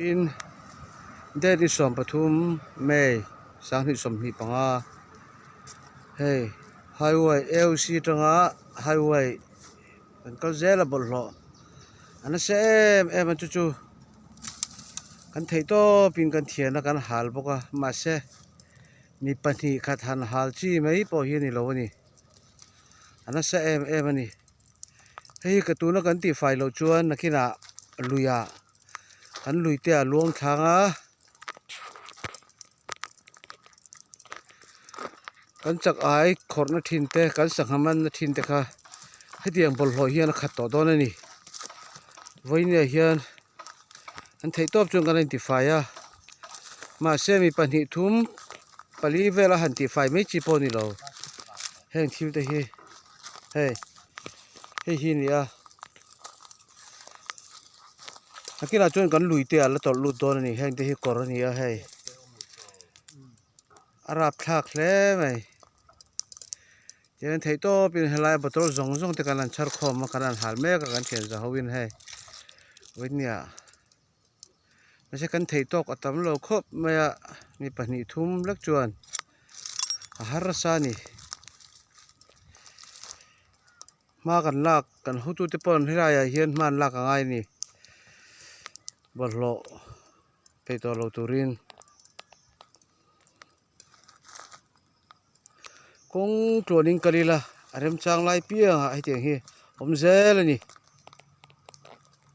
In date ni 13 May 2025 hei highway AOC atanga highway kan kal zel a bawlhhlawh a nasa em em a chu chu kan theih tawpin kan thian a kan hal bawk a mahse mi pahnih khat han hal chi mai pawh hi a ni lo a ni a nasa em em a ni. Hei hi ka tuna kan tihfai loh chuan nakinah luiah kan lui te a luang thlang a kan chak ai khawrhna thin te kan sangha manna thin te kha hetiang bawlhhlawh hian a khat tawh dawn a ni vawinia hian an theih tawp chuan kan intifai a mahse mi pahnih thum pali vela han tihfai mai chi pawh a ni lo heng thil te hi. Hei hei hi a ni a nakinah chuan kan lui te ah la tawlh lut dawn a ni heng te hi kawr a ni a hei a rapthlak hle mai tihian theih tawpin helai bottle zawng zawng te kan han chhar khawm a kan han hal mek a kan thian za ho in hei vawinia mahse kan theih tawk a tam lo khawp mai a mi pahnih thum lek chuan a harsa a ni hma kan lak kan hotute pawh helai ah hian hma an lak a ngai a ni bawlhhlawh peih tawh lo turin kawng tluanin kal ila a remchang lai piangah hetiang hi a awm zel a ni.